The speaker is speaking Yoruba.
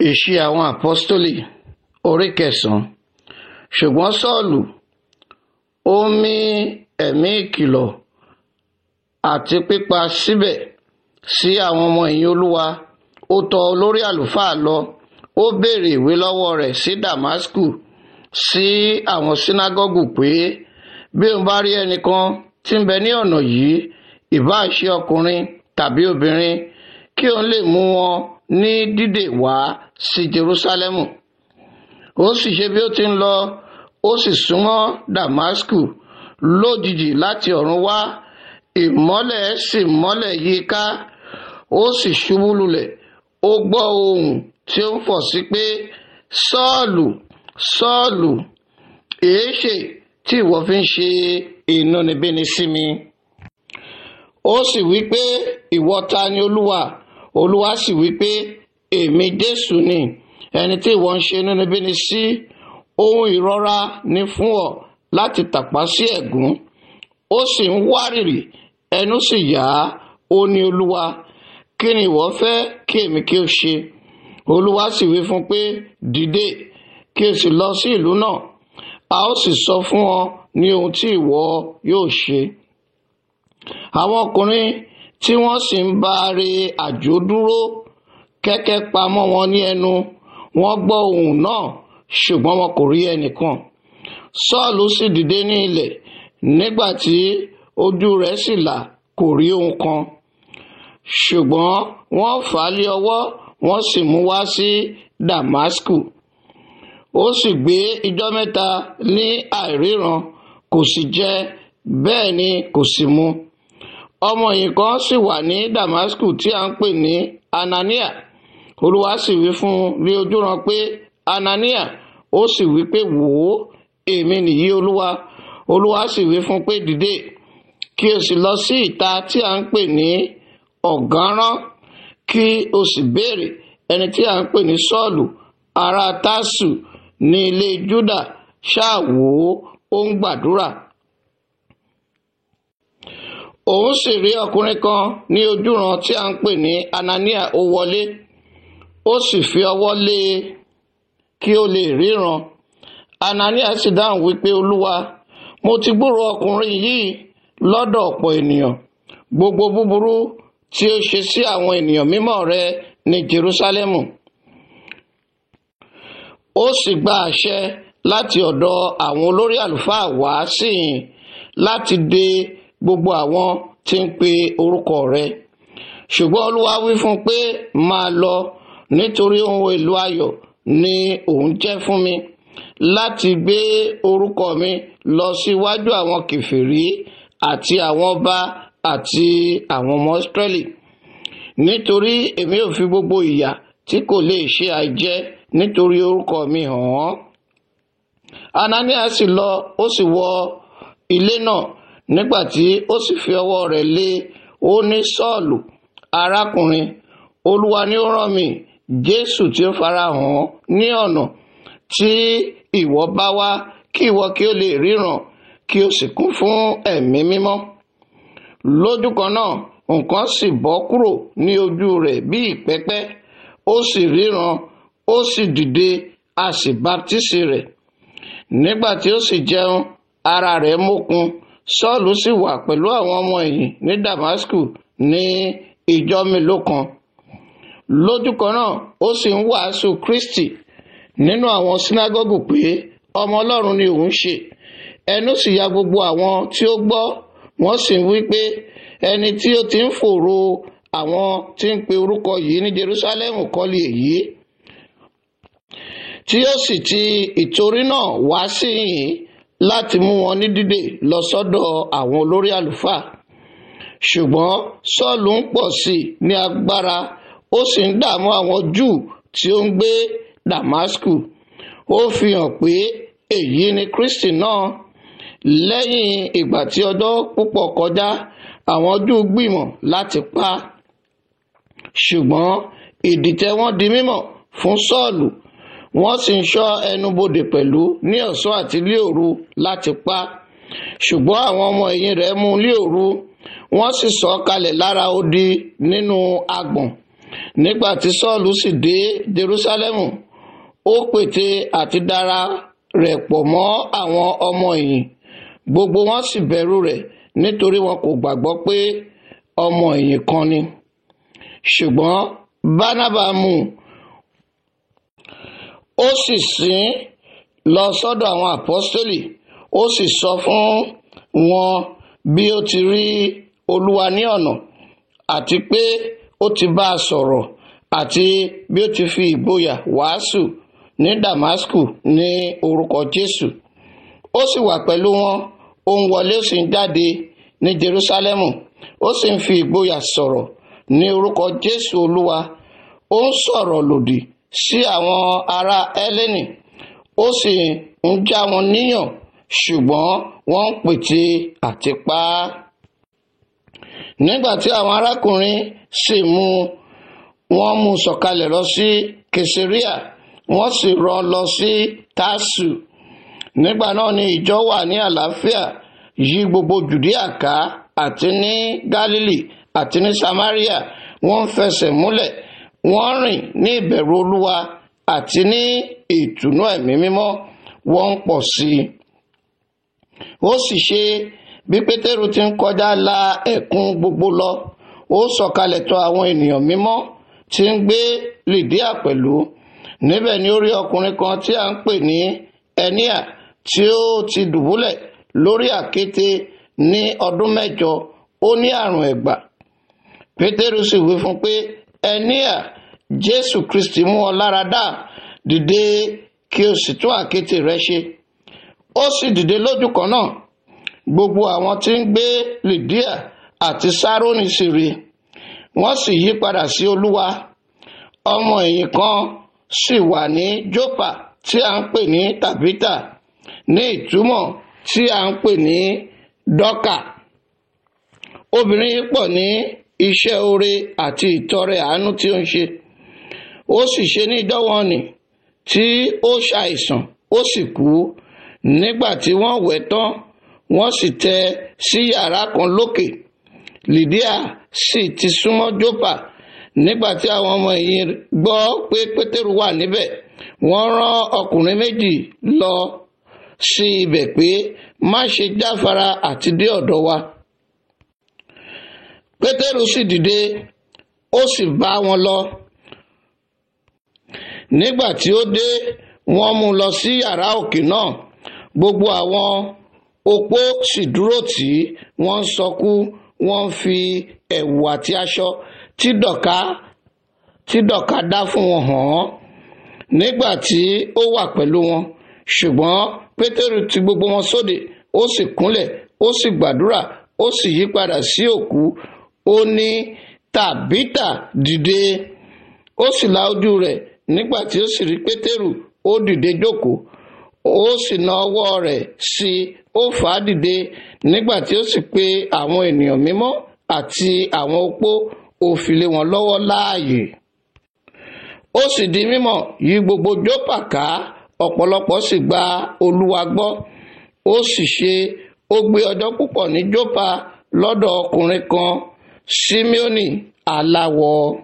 Ìṣe àwọn Àpọ́stólì orí kẹsàn-án. Ṣùgbọ́n Sọ́ọ̀lù, ó mí ẹ̀mí ìkìlọ̀ àti pípa síbẹ̀ sí àwọn ọmọ ẹ̀yìn Olúwa. Ó tọ olórí àlùfáà lọ, ó béèrè ìwé lọ́wọ́ rẹ̀ sí Damasku sí àwọn sínágọ́gù pé bí òun bá rí ẹnìkan tí ń bẹ ní ọ̀nà yìí, ìbáà ṣe ọkùnrin tàbí obìnrin, kí òun lè mú wọn ní dídè wá sí Jerúsálẹ́mù. Ó sì ṣe bí ó ti ń lọ, ó sì súnmọ́ Damasku lójijì láti ọ̀run wá, ìmọ́lẹ̀ sì mọ́lẹ̀ yí i ká, ó sì ṣubú lulẹ̀. Ó gbọ́ ohùn tí ó ń fọ̀ sí pé, Sọ́ọ̀lù, Sọ́ọ̀lù, èéṣe tí ìwọ fi ń ṣe inúnibíni sí mi? Ó sì wí pé, ìwọ ta ni Olúwa? Olúwa sì wí pé, èmi Jésù ni, ẹni tí ìwọ ń ṣe inúnibíni sí. Ohun ìrora ni fún ọ láti tàpá sí ẹ̀gún. Ó sì ń wárìrì, ẹnu sì yà á. Ó ní, Olúwa, kí ni ìwọ fẹ́ kí èmi kí ó ṣe? Olúwa sì wí fún pé, dìde, kí o sì lọ sí ìlú náà, a ó sì sọ fún ọ ní ohun tí ìwọ yóò ṣe. Àwọn ọkùnrin tí wọ́n sì ń bá re àjò dúró kẹ́kẹ́ pamọ́ wọn ní ẹnu, wọ́n gbọ́ ohùn náà, ṣùgbọ́n wọn kò rí ẹnìkan. Sọ́ọ̀lù sì dìde ní ilẹ̀, nígbà tí ojú rẹ̀ sì là, kò rí ohun kan. Ṣùgbọ́n wọ́n fà á lé ọwọ́, wọ́n sì mú wá sí Damasku. Ó sì gbé ijọ́ mẹ́ta ní àìríran, kò sì jẹ, bẹ́ẹ̀ ni kò sì mu. Ọmọ ẹ̀yìn kan sì wà ní Damasku tí a ń pè ní Anania. Olúwa sì wí fún un ní ojúran pé, Anania. Ó sì wí pé, wò ó, èmi nìyí Olúwa. Olúwa sì wí fún un pé, dìde, kí o sì lọ sí ìta tí a ń pè ní Ọ̀gànràn, kí o sì béèrè ẹni tí a ń pè ní Sọ́ọ̀lù ará Tásù ní ilé Júdà. Ṣáà wò ó, ó ń gbàdúrà. Òun sì rí ọkùnrin kan ní ojúran tí a ń pè ní Anania, ó wọlé, ó sì fi ọwọ́ lé e kí ó lè ríran. Anania sì dáhùn wípé, Olúwa, mo ti gbúròó ọkùnrin yìí lọ́dọ̀ ọ̀pọ̀ ènìyàn, gbogbo búburú tí ó ṣe sí àwọn ènìyàn mímọ́ rẹ ní Jerúsálẹ́mù. Ó sì gba àṣẹ láti ọ̀dọ̀ àwọn olórí àlùfáà wá síhìn láti de gbogbo àwọn tí ń pe orúkọ rẹ. Ṣùgbọ́n Olúwa wí fún un pé, máa lọ, nítorí ohun èlò ayọ̀ ni òun jẹ́ fún mi láti gbé orúkọ mi lọ síwájú àwọn kèfèrí àti àwọn ọba àti àwọn ọmọ Ísírẹ́lì. Nítorí èmi ò fi gbogbo ìyà tí kò lè ṣe àìjẹ nítorí orúkọ mi hàn án. Anania sì lọ, ó sì wọ ilé náà. Nígbà tí ó sì fi ọwọ́ rẹ̀ lé, ó ní, Sọ́ọ̀lù, arákùnrin, Olúwa ni ó rán mi, Jésù tí ó farahàn ní ọ̀nà tí ìwọ bá wá, kí ìwọ kí ó lè ríran, kí o sì kún fún ẹ̀mí mímọ́. Lójú kan náà, nǹkan sì bọ́ kúrò ní ojú rẹ̀ bí ìpẹ́pẹ́, ó sì ríran, ó sì dìde, a sì baptisi rẹ̀. Nígbà tí ó sì jẹun, ara rẹ̀ mókun. Sọ́ọ̀lù sì wà pẹ̀lú àwọn ọmọ ẹ̀yìn ní Damasku ní ìjọ mélòó kan. Lójú kan náà, ó sì ń wàásù Kristi nínú àwọn sínágọ́gù pé ọmọ Ọlọ́run ni òun ṣe. Ẹnu sì ya gbogbo àwọn tí ó gbọ́, wọ́n sì ń wí pé, ẹni tí ó ti ń fòòró àwọn tí ń pe orúkọ yìí ní Jerúsálẹ́mù kọ́ lè èyí, tí ó sì ti ìtorí náà wá síhìn láti mú wọn ní dídè lọ sọ́dọ̀ àwọn olórí àlùfáà. Ṣùgbọ́n Sọ́ọ̀lù ń pọ̀ sí i ní agbára, ó sì ń dààmú àwọn Júù tí ó ń gbé Damasku. Ó fi hàn pé èyí ni Kristi náà. Lẹ́yìn ìgbà tí ọjọ́ púpọ̀ kọjá, àwọn Júù gbìmọ̀ láti pa á. Ṣùgbọ́n ìdìtẹ̀ wọn di mímọ̀ fún Sọ́ọ̀lù, wọ́n sì ń ṣọ́ ẹnubodè pẹ̀lú ní ọ̀sán àti lé òru láti pa á. Ṣùgbọ́n àwọn ọmọ ẹ̀yìn rẹ̀ mú un lé òru, wọ́n sì sọ ọ́ kalẹ̀ lára odi nínú agbọ̀n. Nígbà tí Sọ́ọ̀lù sì dé Jerúsálẹ́mù, ó pète àti dára rẹ̀ pọ̀ mọ́ àwọn ọmọ ẹ̀yìn. Gbogbo wọn sì bẹ̀rù rẹ̀, nítorí wọn kò gbàgbọ́ pé ọmọ ẹ̀yìn kan ni. Ṣùgbọ́n Bánábà mú un, ó sì sìn lọ sọ́dọ̀ àwọn àpọ́stélì, ó sì sọ fún wọn bí ó ti rí Olúwa ní ọ̀nà, àti pé ó ti bá a sọ̀rọ̀, àti bí ó ti fi ìgboyà wàásù ní Damasku ní orúkọ Jésù. Ó sì wà pẹ̀lú wọn, ó ń wọlé ó sì ń jáde ní Jerúsálẹ́mù, ó sì ń fi ìgboyà sọ̀rọ̀ ní orúkọ Jésù Olúwa. Ó ń sọ̀rọ̀ lòdì sí àwọn ará Ẹ́lẹ́nì, ó sì ń já wọn níyàn, ṣùgbọ́n wọ́n ń pète àti pa á. Nígbà tí àwọn arákùnrin sì mú wọ́n mú sọ̀kalẹ̀ lọ sí Kesaria, wọ́n sì rán lọ sí Tásù. Nígbà náà ni ìjọ wà ní àlàáfíà yí gbogbo Jùdíà ká, àti ní Gálílì àti ní Samaria. Wọ́n ń fẹsẹ̀ múlẹ̀, wọ́n rìn ní ìbẹ̀rù Olúwa àti ní ìtùnú ẹ̀mí mímọ́, wọ́n ń pọ̀ sí i. Ó sì ṣe bí Pétérù ti ń kọjá la ẹ̀kún gbogbo lọ, ó sọ̀kalẹ̀ tọ̀ àwọn ènìyàn mímọ́ tí ń gbé Lídíà pẹ̀lú. Níbẹ̀ ni ó rí ọkùnrin kan tí a ń pè ní Ẹníà, tí ó ti dùbúlẹ̀ lórí àkéte ní ọdún 8, ó ní àrùn ẹ̀gbà. Pétérù sì wí fún pé, Ẹníà, Jésù Kristi mú ọ lára dá, dìde kí o sì tún àkéte rẹ ṣe. Ó sì dìde lójú kan náà. Gbogbo àwọn tí ń gbé Lídíà àti Sárónì sì rí, wọ́n sì yí padà sí Olúwa. Ọmọ ẹ̀yìn kan sì wà ní Jópa tí a ń pè ní Tàbítà, ní ìtumọ̀ tí a ń pè ní Dọ́kà. Obìnrin yìí pọ̀ ní iṣẹ́ oore àti ìtọrẹ àánú tí ó ń ṣe. Ó sì ṣe ní ìdánwòní tí ó ṣàìsàn, ó sì kú. Nígbà tí wọ́n wẹ̀ tán, wọ́n sì tẹ́ sí yàrá kan lókè. Lídíà sì ti súnmọ́ Jópa. Nígbà tí àwọn ọmọ ẹ̀yìn gbọ́ pé Pétérù wà níbẹ̀, wọ́n rán ọkùnrin méjì lọ sí ibẹ̀ pé, má ṣe jáfara àti dé ọ̀dọ̀ wa. Pétérù sì dìde, ó sì bá wọn lọ. Nígbà tí ó dé, wọ́n mú un lọ sí yàrá òkè náà. Gbogbo àwọn opó sì dúró tì í, wọ́n ń sọkú, wọ́n ń fi ẹ̀wù àti aṣọ tí Dọ̀kà dá fún wọn hàn án nígbà tí ó wà pẹ̀lú wọn. Ṣùgbọ́n Pétérù ti gbogbo wọn sóde, ó sì kúnlẹ̀, ó sì gbàdúrà, ó sì yí padà sí òkú. Ó ní, Tàbítà, dìde. Ó sì la ojú rẹ̀. Nígbà tí ó sì rí Pétérù, ó dìde jókòó. Ó sì na ọwọ́ rẹ̀ sí i, ó fà á dìde. Nígbà tí ó sì pe àwọn ènìyàn mímọ́ àti àwọn opó, ó fi lé wọn lọ́wọ́ láàyè. Ó sì di mímọ̀ yí gbogbo Jópa ká, ọ̀pọ̀lọpọ̀ sì gba Olúwa gbọ́. Ó sì ṣe, ó gbé ọjọ́ púpọ̀ ní Jópa lọ́dọ̀ ọkùnrin kan, Símíọ́nì aláwọ̀.